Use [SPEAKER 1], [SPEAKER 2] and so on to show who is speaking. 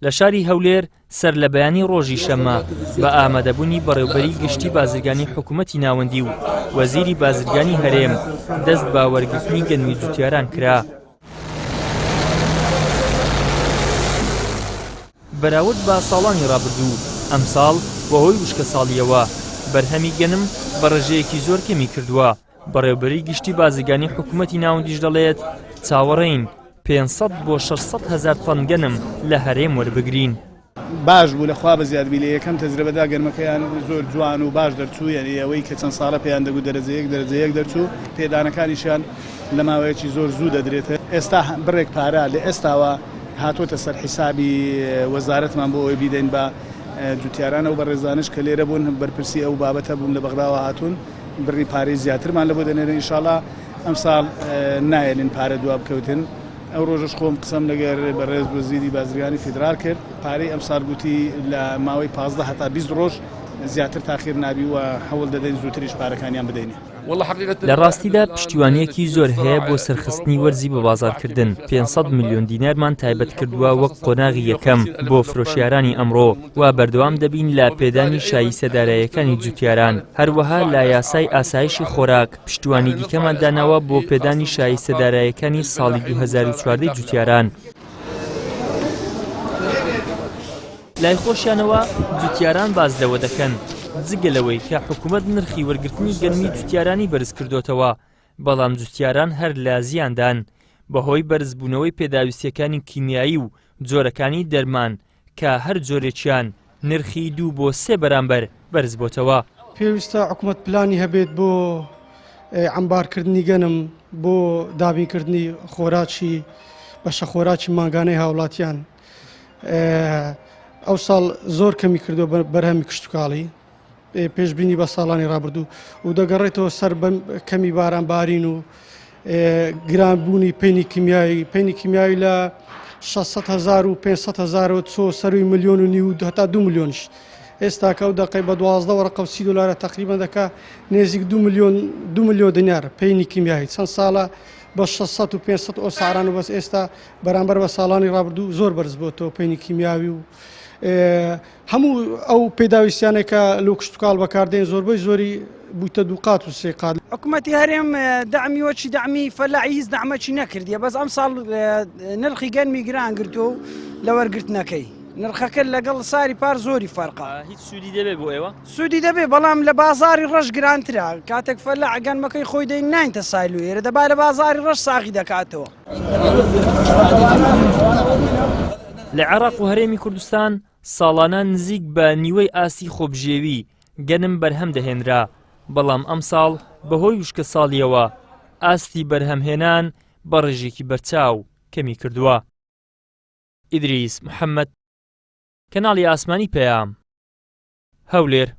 [SPEAKER 1] لە شاری هەولێر سەر لە بەیانی ڕۆژی شەممە بە ئامادەبوونی بەڕێوبەری گشتی بازرگانی حکوومەتی ناوەندی و وەزیری بازرگانی هەرێم دەست بە وەرگرتنی گەنمی جوتیاران کرا. بەراورد بە ساڵانی ڕابردوو، ئەمساڵ بەهۆی وشکەساڵییەوە بەرهەمی گەنم بە ڕێژەیەکی زۆر کەمی کردووە، بەڕێوبەری گشتی بازرگانی حکوومەتی ناوەندیش دەڵێت، چاوەڕێین 500 بۆ 600 هەزار تەن گەنم لە هەرێم وەربگرین.
[SPEAKER 2] باش بوو لە خوا بەزیاد بی لە یەکەم تەجرەبەدا گەنمەکەیان زۆر جوان و باش دەرچوو یانی ئەوەی کە چەند ساڵە پێیان دەگوت دەرەجە یەک دەرەجە یەک دەرچوو پێدانەکانیشیان لە ماوەیەکی زۆر زوو دەدرێتە ئێستا بڕێک پارە لە ئێستاوە هاتۆتە سەر حیسابی وەزارەتمان بۆ ئەوەی بیدەین بە جوتیاران ئەو بەڕێزانش کە لێرە بوون بەرپرسی ئەو بابەتە بوون لە بەغداوە هاتوون بڕی پارەی زیاترمان لە بۆ دەنێرن ئینشاڵا ئەمساڵ نایەلین پارە دوا بکەوتن. ئەو ڕۆژەش خۆم قسەم لەگەر بەڕێز وەزیری بازرگانی فیدرال کرد، پارەی ئەمساڵ گوتی لە ماوەی 15 هەتا 20 ڕۆژ زیاتر تاخیر نابی و هەوڵ دەدەین زووتریش پارەکانیان بدەینێ.
[SPEAKER 1] لە ڕاستیدا پشتیوانییەکی زۆر هەیە بۆ سەرخستنی وەرزی بەبازاڕکردن، 500 ملیۆن دینارمان تایبەت کردووە وەک قۆناغی یەکەم بۆ فرۆشیارانی ئەمڕۆ و بەردەوام دەبین لە پێدانی شایستە داراییەکانی جوتیاران، هەروەها لە یاسای ئاسایشی خۆراک پشتیوانی دیکەمان داناوە بۆ پێدانی شایستە دارایەکانی ساڵی 2014 جوتیاران. لای خۆشیانەوە جوتیاران باس لەوە دەکەن جگە لەوەی کە حکوومەت نرخی وەرگرتنی گەنمی جوتیارانی بەرز کردوتەوە بەڵام جوتیاران هەر لە زیاندان بەهۆی بەرزبوونەوەی پێداویستیەکانی کیمیایی و جۆرەکانی دەرمان کە هەر جۆرێکیان نرخی دوو بۆ سێ بەرامبەر بەرزبۆتەوە.
[SPEAKER 3] پێویستە حکومەت پلانی هەبێت بۆ عەمبارکردنی گەنم بۆ دابینکردنی خۆراکی بەشە خۆراکی مانگانەی هاوڵاتیان ئەو ساڵ زۆر کەمی کردو بەرهەمی کشتتوکاڵی پێشبینی بە ساڵانی ڕابردوو و دەگەڕێتەوە سەر کەمی باران بارین و گرانبوونی پەینی کیمیایی پەینی کیمیایی لە 600 هزار و 500 هزار و چۆ سەروی ملیۆن و نیو هەتا دو ملیۆنش ئێستاکە و دەقەی بە دوازدە وەرەقە و سی دلارە تقریبا دەکا نێزیک دو ملیۆن دو ملیۆن دینار پەینی کیمیایی چەند ساڵە بە 600 و 500 ئەو ساران و بەس ئێستا بەرامبەر بە ساڵانی ڕابردوو زۆر بەرز بۆتەوە پەینی کیمیاوی و هەموو ئەو پێداویستیانەی کە لۆ کشتوکاڵ بەکاردێن زۆربەی زۆری بووتە دووقات و سێ قات.
[SPEAKER 4] حکومەتی هەرێم دەعمی وەچی دەعمی فەلاحی هیچ دەعمەکی نەکردیە بەس ئەمساڵ نرخی گەنمی گران گرتووە و لە وەرگرتنەکەی نرخەکە لەگەڵ ساری پار زۆری فەرقە.
[SPEAKER 1] هیچ سوودی دەبێت بۆ ئێوە؟
[SPEAKER 4] سوودی دەبێت بەڵام لە بازاری ڕەش گرانترە کاتێک فەلاح گەنمەکەی خۆی دەین ناینتە سایلۆ ئێرە دەبا لە بازاری ڕەش ساغی دەکاتەوە.
[SPEAKER 1] لە عێراق و هەرێمی کوردستان ساڵانە نزیک بە نیوەی ئاستی خۆبژێوی گەنم بەرهەم دەهێنرا، بەڵام ئەمساڵ بەهۆی وشکەساڵییەوە ئاستی بەرهەمهێنان بە ڕێژێکی بەرچاو کەمی کردووە. ئیدریس محەممەد، کەناڵی ئاسمانی پەیام، هەولێر.